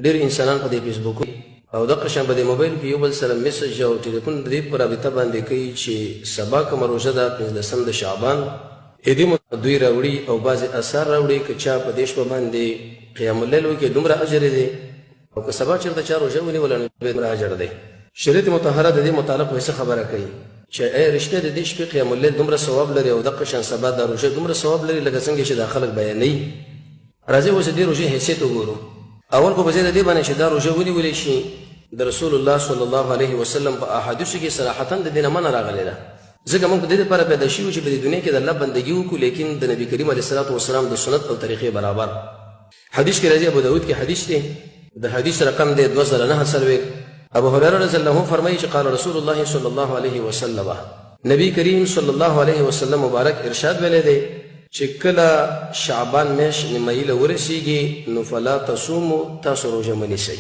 ډېر انسانان په دې فېسبوک او دقه شان په دې موبایل کې یو بل سره میسج او ټلیفون د دې په رابطه باندې کوي چې سبا کومه روژه ده، پنځلسم د شعبان، دې دوی راوړي او بعضې اثار راوړي، که چا په دې شپه باندې قیام اللیل وکړي دومره اجر یې دی او که سبا چېرته چا روژه ونیوله نو بیا دومره اجر دی. شریعت مطهره د دې متعلق خو څه خبره کوي چې ایا رښتیا د دې شپې قیام اللیل دومره ثواب لري او دقه شان سبا دا روژه دومره ثواب لري لکه څنګه چې دا خلک بیانوي؟ راځئ اوس د دې روژې حیثیت وګورو. اول خو په ځای د دې باندې چې دا روژه ونیول شي، د رسول الله صلی الله علیه وسلم په احادیثو کې صراحتا د دې نه منع راغلې ده، ځکه موږ د دې لپاره پیدا شوي چې په دې دنیا کې د الله بندګي وکړو، لیکن د نبي کریم علیه الصلوة والسلام د سنت او طریقې برابر. حدیث کې راځي، ابو داود کې حدیث دی، د حدیث رقم دی 2049. ابو هريره رضی الله عنه فرمایي چې قال رسول الله صلی الله علیه وسلم، نبی کریم صلی الله علیه وسلم مبارک ارشاد ویلی دی چې کله شعبان میاشت نیمایي له ورسیږي نو فلا تصومو، تاسو روژه مه نیسئ.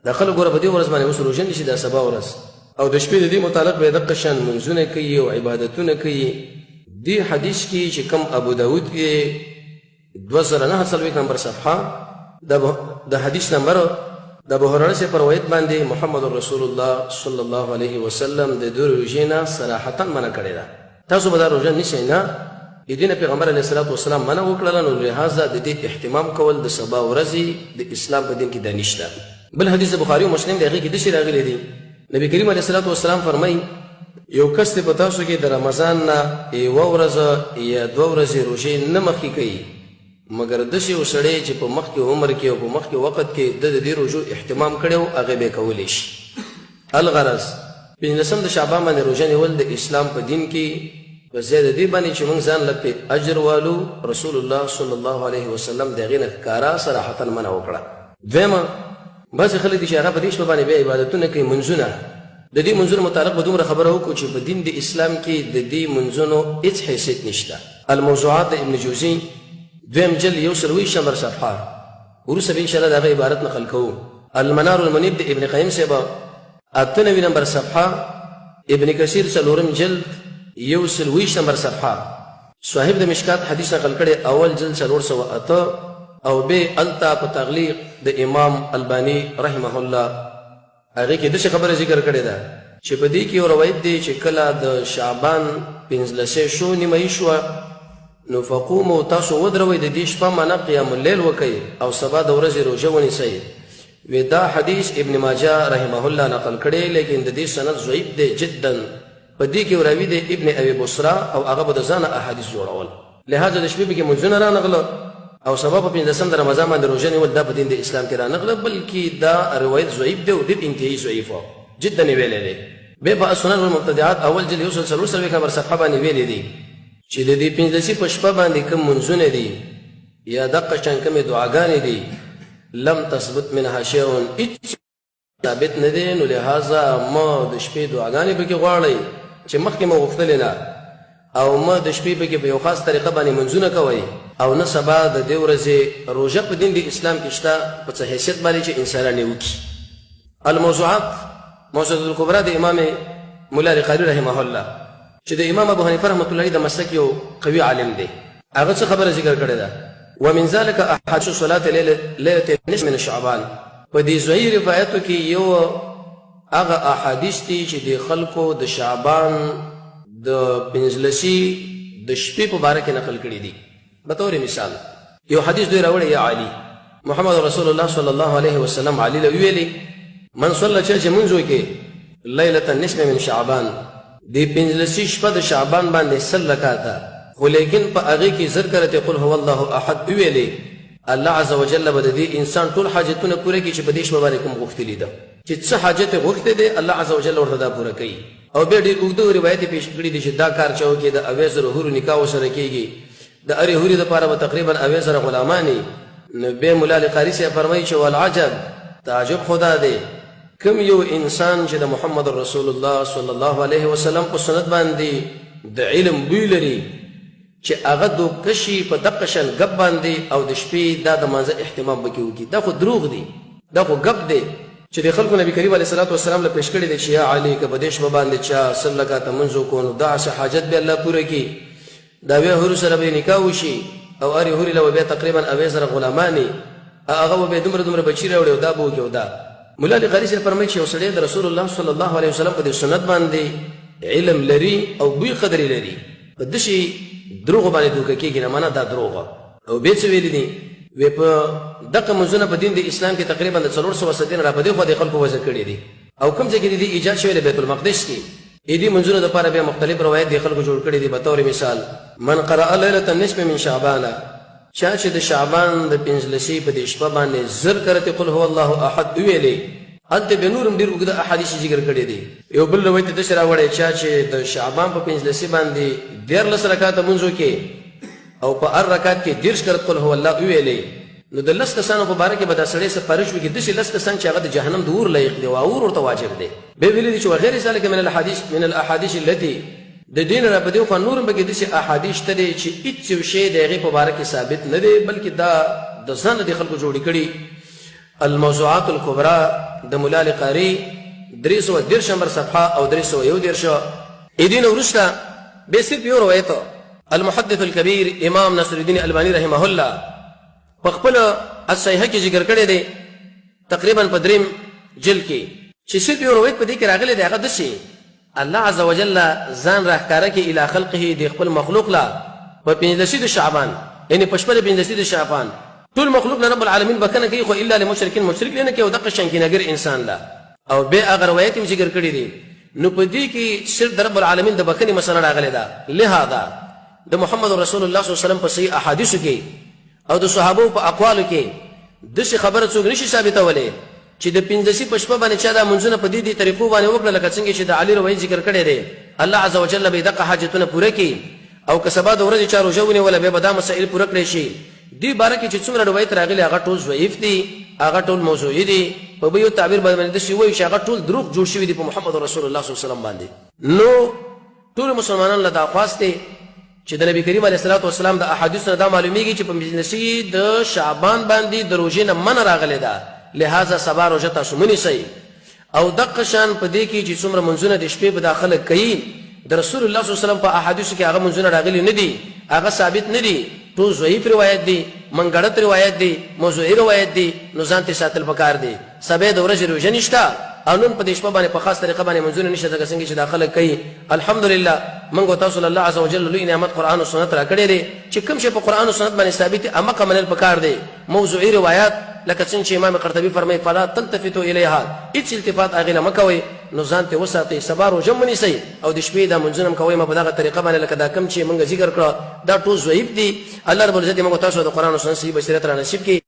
دا خلک ګوره په دې ورځ باندې اوس روژه نیسي، دا سبا ورځ او د شپې د دې متعلق به یې دقه شان لمونځونه کوي او عبادتونه کوي. دې حدیث کې چې کوم ابو داود کې 2049 نمبر صفحه د حدیث نمبر، د ابو هريره سے پر روایت باندې محمد رسول الله صلی الله علیه وسلم د دې روژې نه صراحتا منع کړې ده، تاسو به دا روژه نیسئ نه. د دې نه پیغمبر علیه الصلاة والسلام منع وکړله، نو لهذا د دې اهتمام کول د سبا ورځې د اسلام په دین کې دا نشته. بل حدیث د بخاري او مسلم دی، هغې کې داسې راغلي دي، نبی کریم علیه الصلاة والسلام فرمایي، یو کس دې په تاسو کې د رمضان نه یوه ورځ یا دوه ورځې روژې نه مخکې کوي، مګر داسې یو سړی چې په مخکې عمر کې او په مخکې وخت کې ده د دې روژو اهتمام کړی و، هغه به کولی شي. الغرض، پنځلسم د شعبان باندې روژه نیول د اسلام په دین کې په ځای د دې باندې چې موږ ځان له پې اجر والو، رسول الله صلی الله علیه وسلم د هغې نه ښکاره صراحتا منع وکړه. دویمه، بعضې خلک دي چې هغه په دې شپه باندې بیا عبادتونه کوي، منځونه. د دې منځونو متعلق به دومره خبره وکړو چې په دین د اسلام کې د دې منځونو هیڅ حیثیت نشته. الموضوعات د ابن جوزي، دویم جلد، 120 نمبر صفحه، وروسته به انشاءالله د هغه عبارت نقل کوو. المنار المنیب د ابن قیم صاحب، 98 نمبر صفحه، ابن کثیر، څلورم جلد، 120 نمبر صفحه. صاحب د مشکات حدیث نقل کړی، اول جلد، 408، او به التا په تغلیق د امام البانی رحمه الله هغه کې داسې خبره ذکر کړې ده چې په دې کې یو روایت دی چې کله د شعبان پنځلسې شو، نیمایي شوه، نو فقومو، تاسو ودروئ، د دې شپه معنا قیام اللیل وکئ او سبا د ورځې روژه ونیسئ. وی دا حدیث ابن ماجه رحمه الله نقل کړی، لیکن د دې سند ضعیف دی جدا. په دې کې راوي دی ابن ابي بصره او هغه به د ځانه احادیث جوړول. لهذا د شپې پکې منځونه رانغله او سبا په پنځلسم د رمضان باندې روژه نیول دا په دین د اسلام کې رانغله، بلکې دا روایت ضعیف دی او ډېر انتهایی ضعیف جدا یې ویلی دی. بیا په السنن والمبتدعات، اول جلد، 144 نمبر صفحه باندې ویلی دی چې د دې پنځلسي په شپه باندې کوم منځونه دي یا دقه شان کومې دعاګانې دي، لم تثبت منها شیء، هیڅ ثابت نه دی. نو لهذا مه د شپې دعاګانې پکې غواړئ چې مخکې مو غوښتلې نه، او مه د شپې پکې په یو خاص طریقه باندې منځونه کوئ، او نه سبا د دې ورځې روژه په دین د اسلام کې شته په څه حیثیت باندې چې انسانان یې وکړي. الموضوعات موضوعات الکبرى د امام مولا قاری رحمه الله، چې د امام ابو حنیفه رحمۃ الله د مسلک یو قوي عالم دی، هغه څه خبره ذکر کړې ده: ومن ذلك احاديث صلاه ليله نصف من شعبان. په دې ځای روایتو کې یو هغه احادیث دي چې د خلکو د شعبان د پنځلسی د شپې په باره کې نقل کړي دي. به طور مثال یو حدیث دوی راوړی، یا علی، محمد رسول الله صلی الله علیه وسلم علی له ویلي، من صلی، چې مونږ وکي، لیلة النصف من شعبان، د پنځلسی شپه د شعبان باندې 100 رکعاته، خو لیکن په هغې کې زر کرته قل هو الله احد ویلې، الله عز وجل به د دې انسان ټول حاجتونه پوره کړي چې په دې شپه باندې کوم غوښتلي ده، چې څه حاجت یې غوښتی دی، الله عز وجل ورته دا پوره کوي. او بیا ډېر اوږده روایت یې پیش کړي دي چې دا کار چا وکړي، د 70,000 حورو نکاح ورسره کېږي، د هرې حورې دپاره به تقریبا 70,000 غلامان وي. نو بیا ملا علي قاري صاحب فرمایي چې والعجب، تعجب خدا دی، کوم یو انسان چې د محمد رسول الله صلی الله علیه وسلم په سنت باندې د علم بوی لري، چې هغه دوکه شي په دقه شان ګپ باندې او د شپې دا د مانځه اهتمام پکې وکړي. دا خو دروغ دي، دا خو ګپ دی چې د خلکو نبی کریم علیه الصلاة والسلام له پیش کړی دی چې یا علي، که په دې شپه باندې چا 100 رکعته لمونځ وکړو نو داسې حاجت به الله پوره کړي، د 70 حورو سره به یې نکاح وشي او هرې حورې له به بیا تقریبا 70,000 غلامان. هغه به بیا دومره دومره بچي راوړي او دا به وکړي او دا. ملا علي قاري صاحب فرمایي چې یو سړی د رسول الله صلی الله علیه وسلم په دې سنت باندې علم لري او بوی قدرې لري، په داسې دروغو باندې دوکه کېږي نه، معنا دا دروغ. او بیا څه ویلي دي؟ وې په دقه منځونه په دین د اسلام کې تقریبا د 400 صدې نه راپدې خوا د خلکو وضع کړي دي، او کوم ځای کې د دې ایجاد شوی دی؟ بیت المقدس کې. د دې منځونو دپاره بیا مختلف روایت د خلکو جوړ کړي دي. به طور مثال، من قرأ لیلة النصف من شعبان، چا چې د شعبان د پنځلسې په دې شپه باندې 1000 کرتې قل هو الله احد وویلې، هلته بیا نور هم ډېر اوږده احادیث ذکر کړي دي. یو بل روایت یې داسې راوړی، چا چې د شعبان په پنځلسې باندې 13 رکعته لمونځ وکړي او په هر رکعت کې 30 کرت قل هو الله وویلې، نو د 10 کسانو په باره کې به دا سړی سفارش وکړي، داسې 10 کسان چې هغه د جهنم د اور لایق دي او اور ورته واجب دی. بیا ویلي دي چې وغیر ذلک من الاحادیث من الاحادیث التي، د دې نه راپدې خوا نور هم پکې داسې احادیث شته دی چې هیڅ یو شی د هغې په باره کې ثابت نه دی، بلکې دا د ځانه دې خلکو جوړې کړي. الموضوعات الکبرا د ملا علي قاري 330 نمبر صفحه او 331. د دې نه وروسته بیا صرف یو روایت المحدث الکبیر امام نصر الدین البانی رحمه الله په خپل الصحیحه کې ذکر کړی دی، تقریبا په دریم جلد کې، چې صرف یو روایت په دې کې راغلی دی، هغه داسې: الله عز وجل ځان راښکاره کړي الی خلقه، د خپل مخلوق له په پنځلسي د شعبان، یعنی په شپه د پنځلسي د شعبان ټول مخلوق له رب العالمین بښنه کوي، خو الا لمشرکین، مشرک له نه کوي، او دقه شان کینګر انسان له. او بیا هغه روایت هم ذکر کړی دی. نو په دې کې صرف د رب العالمین د بښنې مسله راغلې ده. لهذا د محمد رسول الله صلی الله علیه وسلم په صحیح احادیثو کې او د صحابو په اقوالو کې داسې خبره څوک نشي ثابتولی چې د پنځلسي په شپه باندې چا دا منځونه په دې دې طریقو باندې وکړه، لکه څنګه چې د علي روایت ذکر کړی دی، الله عز وجل به یې دغه حاجتونه پوره کړي، او که سبا د ورځې چا روژه ونیوله بیا به دا مسایل پوره کړی شي. دې باره کې چې څومره روایت راغلي هغه ټول ضعیف دي، هغه ټول موضوعي دي. په بل یو تعبیر باندې داسې ووایو چې هغه ټول دروغ جوړ شوي دي په محمد رسول الله صلی الله علیه وسلم باندې. نو ټولو مسلمانانو له دا خواست دی چې د نبی کریم علیه الصلاة والسلام د احادیثو نه دا معلومیږي چې په پنځلسي د شعبان باندې د روژې نه منع راغلې ده، لهذا سبا روژه تاسو مه نیسئ. او دقه شان په دې کې چې څومره منځونه د شپې په دا خلک کوي، د رسول الله صلی الله علیه وسلم په احادیثو کې هغه منځونه راغلي نه دي، هغه ثابت نه دي، ټول ضعیف روایت دي، منګړت روایت دي، موضوعي روایت دي. نو ځان ته ساتل پکار دي. سبا د ورځې روژه نشته او نن په دې شپه باندې په خاص طریقه باندې منځونه نشته، ځکه څنګه چې دا خلک کوي. الحمدلله موږ تاسو له الله عز وجل لوی نعمت قرآن او سنت راکړی دی، چې کوم شی په قرآن او سنت باندې ثابت دی همغه منل پکار دی. موضوعي روایات لکه څنګه چې امام قرطبي فرمایي فلا تلتفتوا الیها، هیڅ التفات هغې له مه کوئ. نو ځان ته وساتئ، سبا روژه هم ونیسئ او د شپې دا منځونه هم کوئ. ما په دغه طریقه باندې لکه دا کوم چې موږ ذکر کړه دا ټول ضعیف دي. الله رب العزت موږ تاسو د قرآن او سنت صحیح بصیرت را نصیب کړي.